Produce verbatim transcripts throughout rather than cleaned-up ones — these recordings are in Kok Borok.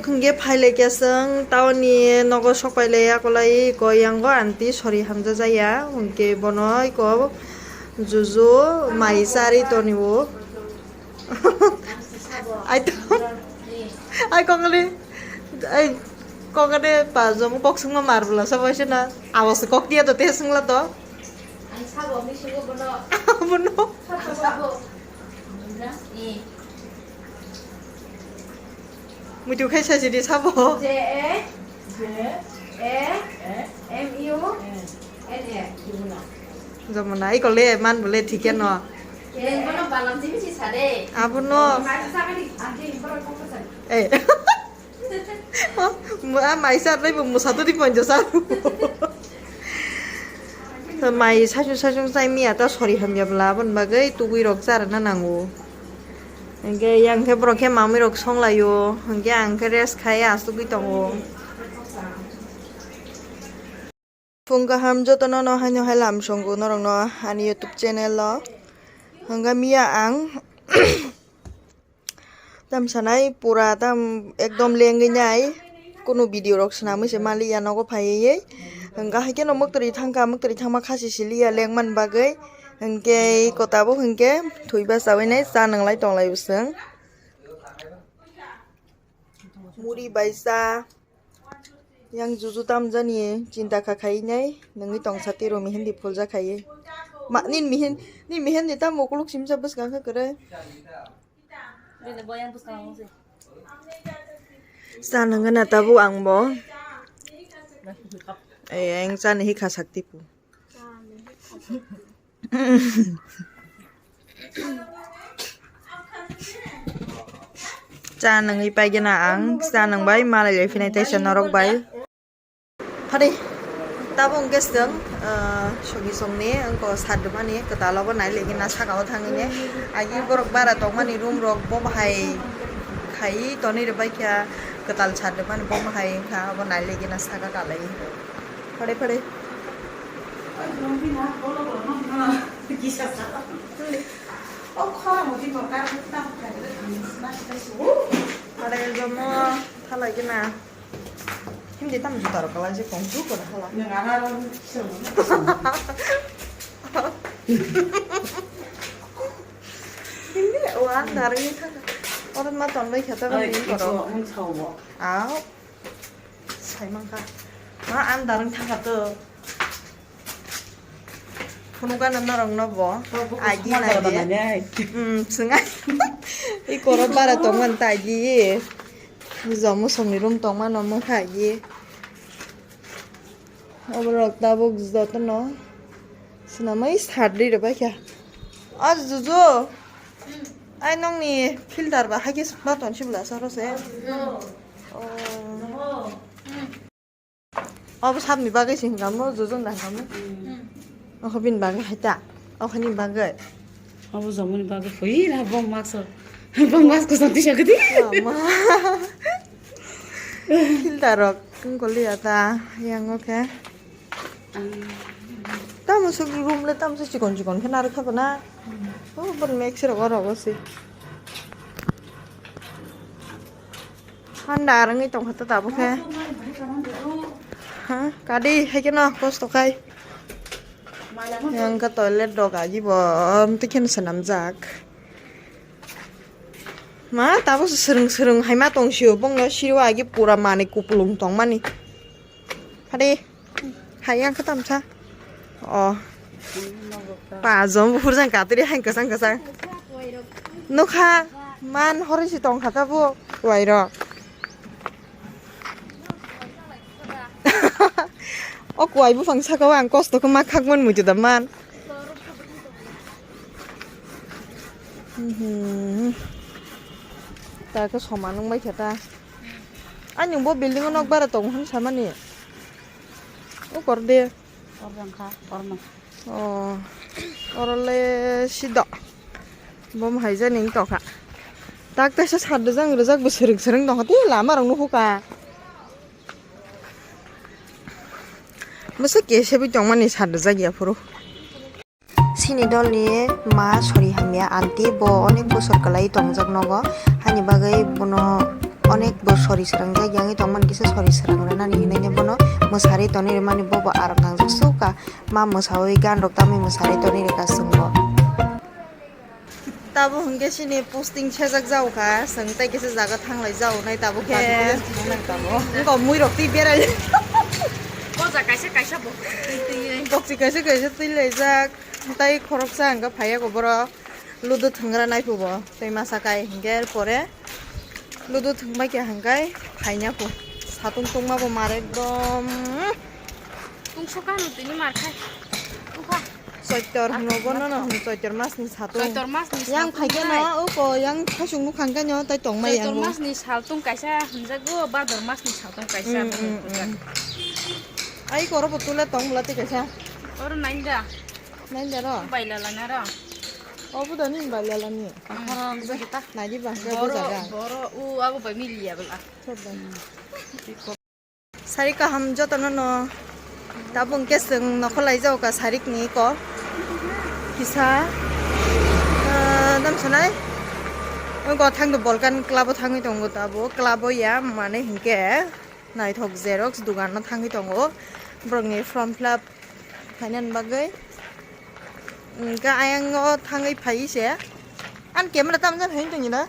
Hwnkhe phailai khe chwng town ni nogo sokpailai yakolai ko yango aunty sori hamjajaya hwnkhe bono iko juju mai chari tonio. Ai to, ai kokole, ai kokole pa jomo kok sungma mar bwla sa bai sena awas kok dia to te sungla to. Ang sabo mi sungo bono. Bono. Sabo sabo. Muitu khai sai sidi sabo. J A J A M U N A. Jamuna, ikole man bole thik no. Keng bono balam jimi si sade. Abono. Mai sa ka di, ante bono kok sa. Eh. Mu-, a mai sa rai bo musa to di ponjo sa. Mai sachung sachung chai miya ta sori hamya bwla aboni bagwi tugui rok charna nango. Hwnkhe yang khe borok khe mamui rok songlaio, hwnkhe ang khe rest khai asugwi tongo. Phung kaham jotono no haino hai lam songo norokno ani YouTube channel o. Hwnkhe miya ang tam sanai pura tam ekdom lengwi nai kunu video rok swnamwi se maliya nogo phaiwi. Hwnkhe haikhe no mwktwrwi thangkha, mwktwrwi thangma khasi siliya lengmani bagwi. Hwnkhe iko tabuk hwnkhe thwiba chawi nai cha nwnglai tonglai bwswng. Muri bai cha. Yang juju tam jani chinta kha khai nai nungwi tong sa tiro mihin di phulja khai. Ma, nin mihin, nin mihin di tam ukuluk simsa bwskang kha kwrwi. Bini bo yang bwskang ang se. Cha nangana tabuk ang bo. Eh, ang cha ni hi kha sak tipu. Cha nungwi paigena ang, cha nungbai malai lai phinai teisa norok bai. Phadi, tabuk hwnkhe chwng, ah, sogi songni wngkha sat rwmani kwtal obo nai legi na saka o thangwi ne. Agi borok bara tongmani room rok bo bahai khai tonwi rwbai kha kwtal sat rwmani bo bahai wngkha obo nai legi na saka kalai. Phadi, phadi. Are jomo thalai gina. Hindi tam juta rok kalai se kong tu kora hala. Hindi o ang darang ni thaka. Orang ma ton bai khata ba ni koro. Aw. Sai mankha. Ma ang darang thaka to. Phunukgana norokno bo. Agi nai de. Hmm, swngai. I koro bara tongmani ta agi. Jomo songni room tongmano mokha agi. Oborok tabuk jotono swnamwi sat rwi rwbaikha. O juju. Ai nokni filter ba haikhe sukma tongsi bwla saro se. Oh. Obo sabni bagwi se hinkha mo, jojon da hinkha mo. Okho bini bagwi hai ta. Okhoni bagwi. Obo jomoni bagwi phui na bo mask. Bo mask ko santi sagdi. Ama. Filter rok wngkol ya ta yang okhe. Tamo se room le tamo se chikon chikon khe narwkha bana. Oh, bor mek se rogo rogo se. Handa arwngwi tongkha ta tabuk khe. Ha, kadi hai kheno kosto khai. Yang ka toilet rok agi bo, um, tikhen swnamjak. Ma, tabuk se swrwng swrwng hai ma tongsio, bongno siro agi pura manwi kupulung tongmani. Phadi. Hai, ang khe tamsa. Oh. Pajom buphur jang katri hai kwchang kwchang. Nukha man hori si tongkha ta bo kuwai rok. O kuwai buphang saka o ang kosto khe ma khakmani muitu da man. Mhm. Ta khe soman wngbai khe ta. Ani bo building o nok bara tongo hwn samani. O kor de. Kor jang kha, kor mang. Oh. Oro le sido. Bom hai jani tokha. Tak taisa sat rijak rijak bo sering sering tongkha. Tei lama rok nuhuka. Masa kese bi tongmani sat rijak ya phuru. Chini dolni ma sori hamya aunty bo onek bosor kwlai tongjak nogo, haini bagwi bono onek bo sori srangjak yangwi tongmani kisa sori srang rwnani hinwi bono mwsari tonwi rwmani bobo arang kangjak suka ma mwsawi gan rok tamwi mwsari tonwi rwkha chwngbo. Tabo hwnkhe chini posting sejak jao kha, chwng tei kisa jaga thanglai jao nai tabo khe. Wngkha mui rok twi berai. Boja kaisa kaisa bo twi twi. Bokchi kaisa kaisa twi laijak, tei khoroksa hwnkhe phaiya kho borok. Ludu thwngra nai phubo tei masa kai hwnkhe pore ludu thwngbai khe hwnkhe phaina phu. Satung tungma bo mar ekdom. Tungso kanu tini mar khai. Tungkha. Choitor hwno bono no hwno choitor mas ni satung. Choitor mas ni satung. Yang phai khe no uko yang khasung nukhang khe no tai tong mai yang. Choitor mas ni saltung kaisa hwnjago, bador mas ni saltung kaisa. Mm, mm, mm. Ai koro bo tule tong bwla tei kaisa. Oro nai da. Nai da ro. Bailala na ro. Obo da ni bailala ni. Akhara ang jagi ta. Nai di ba hwnkhe bo jaga. Boro u abo bai miliya bwla. Thot da. Sari kaham jotono no. Tabuk hwnkhe chwng nokhor lai jao ka sarik ni ko. Kisa. Ah, dam sanai. Go thang do Volcan club o thangwi tongo tabuk. Club o ya mane hwnkhe naithok xerox dugan no thangwi tongo. Borok ni form fill up khainani bagwi. Hwnkhe ayang o thangwi phai se. Ani camera tamjani hai tongni na?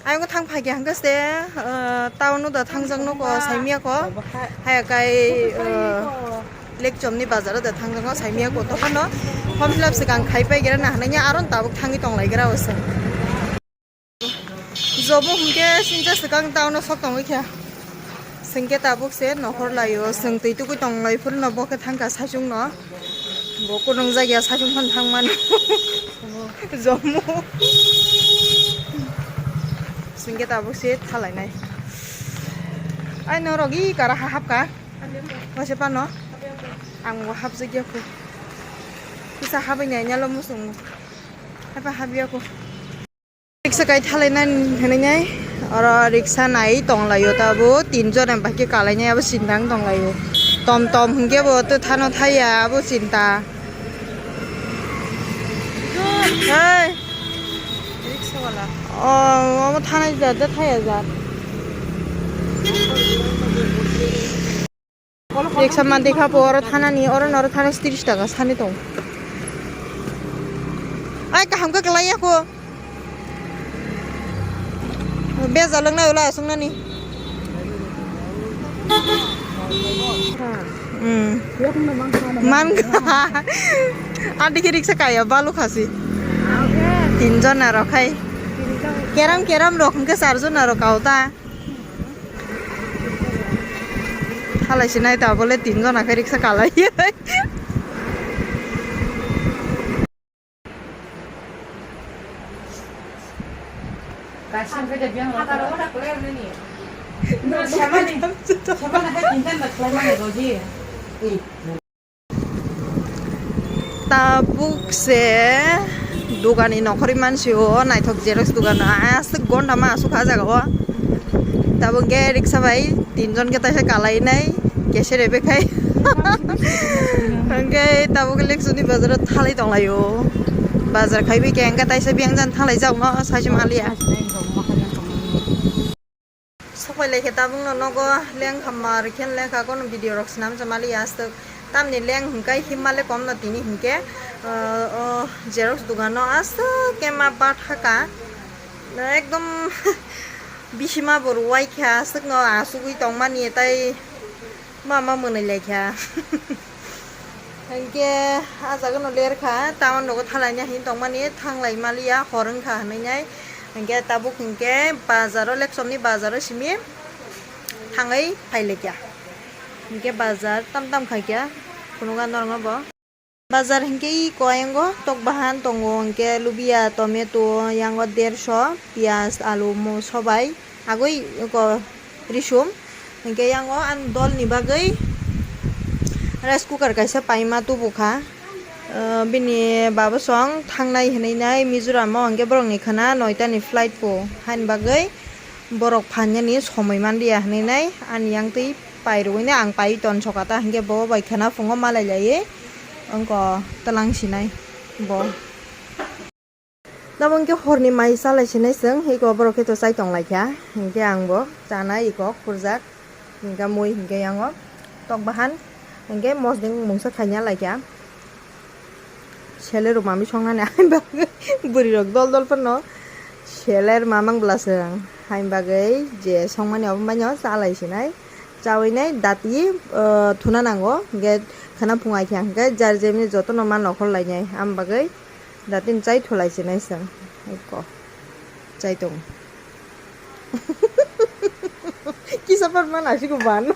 Ayang o thang phai khe hwnkhe se, ah, town o da thangjak nuko saimya ko. Haya kai, ah, Lekchom ni bazar o da thangjak no saimya ko. Tokha no form fill up swkang khai pai gira na hinwi aro tabuk thangwi tong lai gira o se. Jobo hwnkhe sincha swkang town o sok tongwi kha. Swngkhe tabuk se nohor laio, swng twi tugui tong lai phuru no bo khe thangkha saichung no. Bo kunung jagya saichung phan thang mano. Jomo. Swngkhe tabuk se thalai nai. Ai norok i kara ha hapkha. Waisa pano. Ang bo hapjagya khu. Kisa habwi nai nyalo musung. Hapa habya khu. Riksa kai thalai nani hinwi nai, oro riksa nai tong laio tabuk, tin jon em bai khe kalai nai abo sindang tong laio. Tom tom hwnkhe bo twi thano thaya abo sinta. Hei. Riksa wala. O, omo thanai jat, thaya jat. Riksa mandi kha po oro thanani, oro noro thana tris taka sani tong. Ai kaham khe kwlai ya kho. Bejal wng nai ulo aswk nani. Hmm. Man kha. Adi khe riksa kaya balu khasi. Tin jona rok khai. Keram keram rok hwnkhe char jona rok kao ta. Halai se nai ta bole tin jona khe riksa kalai. Tabuk se dugani nokhorwi mansio, naithok xerox dugano aswk gonda ma aswk ha jaga o. Tabuk khe riksa bai tinjon khe taisa kalainai kese rebe khai. Hwnkhe tabuk khe Lekchomni bazaro thalai tonglaio. Bazar khaibai khe hwnkhe taisa biyang jan thalai jagno saisi maliya. Sokpai lai khe tabukno nogo lengkha mar khe lengkha kono video rok swnam se mali aswk tamni leng hwnkhe himma le komno tini hwnkhe, ah, o xerox dugano aswk khe ma bathaka ekdom bisima bo rwai kha aswkno asugwi tongmani tei. Mama mwnwi lai kha. Hinkhe ah jaga no ler kha, town rogo thalaina hin tongmani thanglai maliya, hor wngkha hinwi nai. Hinkhe tabuk hinkhe bazaro, Lekchomni bazaro simi thangwi phai lai kha. Hinkhe bazar tam tam khai kha, phunukha norokno bo. Bazar hinkhe iko ayango tok bahan tongo, hinkhe lubia, tomato, yango derso, piyaj, alu, mo-, sobai, agoi iko risum. Hinkhe yango ani dolni bagwi rice cooker kaisa paima tubukha. Ah, bini babosong thangnai hinwi nai Mizoram o, hinkhe borokni khwna noitani flight po, haini bagwi borok phainani somoi manliya hinwi nai ani yang twi pai rwui nai, ang pai ton sokha ta, hinkhe bo bai khwna phungo malai laiwi wngkha twlang sinai bo. Tabuk hwnkhe horni mai chalai sinai chwng, eko borok khe to chai tong lai kha, hinkhe ang bo chanai eko khurjak, hinkhe mui hinkhe yango tok bahan, hinkhe mosdeng mungsa khaina lai kha. Sele rok mami songnani, hain bagwi bwrwi rok dol dol phano sele rw mamang bwla chwng, hain bagwi je songmani obo baino chalai sinai, chawi nai dati, ah, thuna nango, hinkhe khana phungai kha, hinkhe jar jemni jotono ma nokhor lai nai, am bagwi. Datin chai thulai sinai chwng. Eko. Chai tong. Kisa par man asiko ban.